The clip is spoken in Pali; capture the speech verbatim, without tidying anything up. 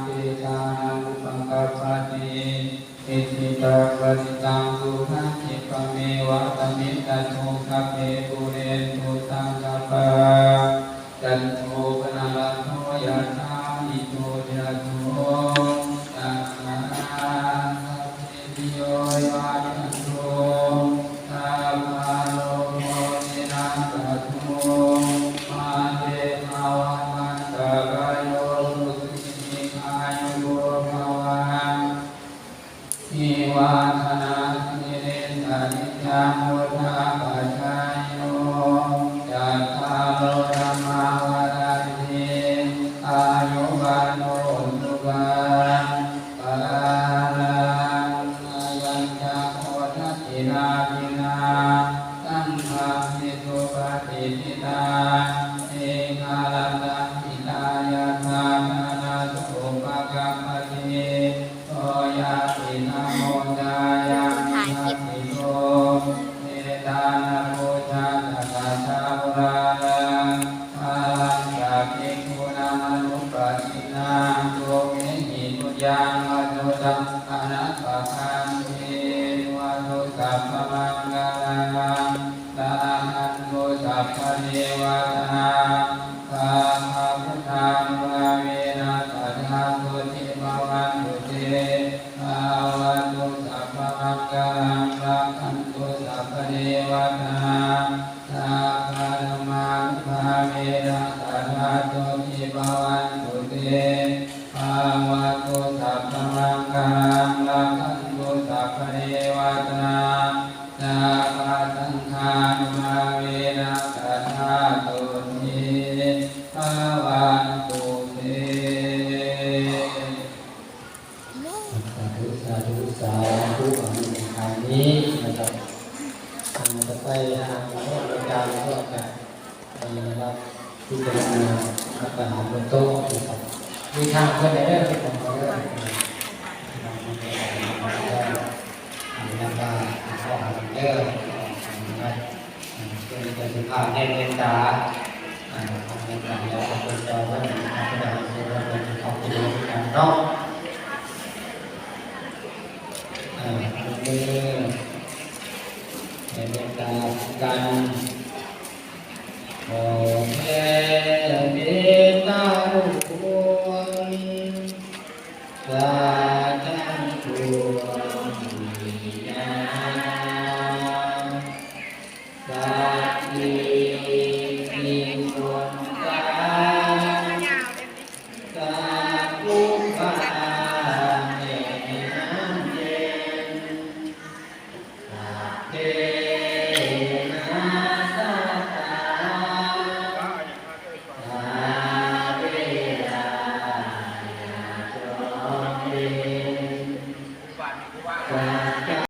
Tesaṃ upakappati. Icchitaṃ patthitaṃ tumhaṃ khippameva samijjhatu, sabbe pūrentu saṅkappā, cando paṇṇaraso yathā, maṇi jotiraso tathā. Sabbītiyo vivajjantu, sabbarogo vinassatu, mā te bhavatvantarāyo, sukhī dīghāyuko bhava. Abhivādanasīlissa niccaṃ vuḍḍhāpacāyino, cattāro dhammā vaḍḍhanti, āyu vaṇṇo sukhaṃ balaṃ. Ayañca kho dakkhiṇā dinnā saṅghamhi suppatiṭṭhitā, dīgharattaṃ hitāyassa, ṭhānaso upakappati. So ñātidhammo ca ayaṃ nidassito, petāna pūjā ca katā uḷārā, balañca bhikkhūnamanuppadinnaṃ, tumhehi puññaṃ pasutaṃ anappakanti. Bhavatu sabbamaṅgalaṃ, rakkhantu sabbadevatā, sabbabuddhānubhāvena sadā sotthī bhavantu te. Bhavatu sabbamaṅgalaṃ, rakkhantu sabbadevatā, sabbadhammānubhāvena sadā sotthī bhavantu te. Bhavatu sabbamaṅgalaṃ, rakkhantu sabbadevatā, sabbasaṅghānubhāvena sadā sotthī bhavantu te. Sādhu, sādhu, sādhu. ອາ ຕອນນີ້ນະຄັບ ອາ ຈະໄປຫາຄູອາຈານ ເພື່ອຈະ ເອີ ຮັບພິຈາລະນາ ຮັບການຮັບໂທດ ນະຄັບ ມີທາງເພິ່ນໄດ້ເດີ ຂອງເຮົາເດີ ແລ້ວກໍຂໍໃຫ້ເດີ ເພິ່ນຈະສຸພາບແຜ່ເມດຕາ ອາ ເມດຕາ ແລ້ວກໍເພິ່ນຈະເພິ່ນ ເພິ່ນຈະເປັນຂອງທີ່ດີກັນເນາະ.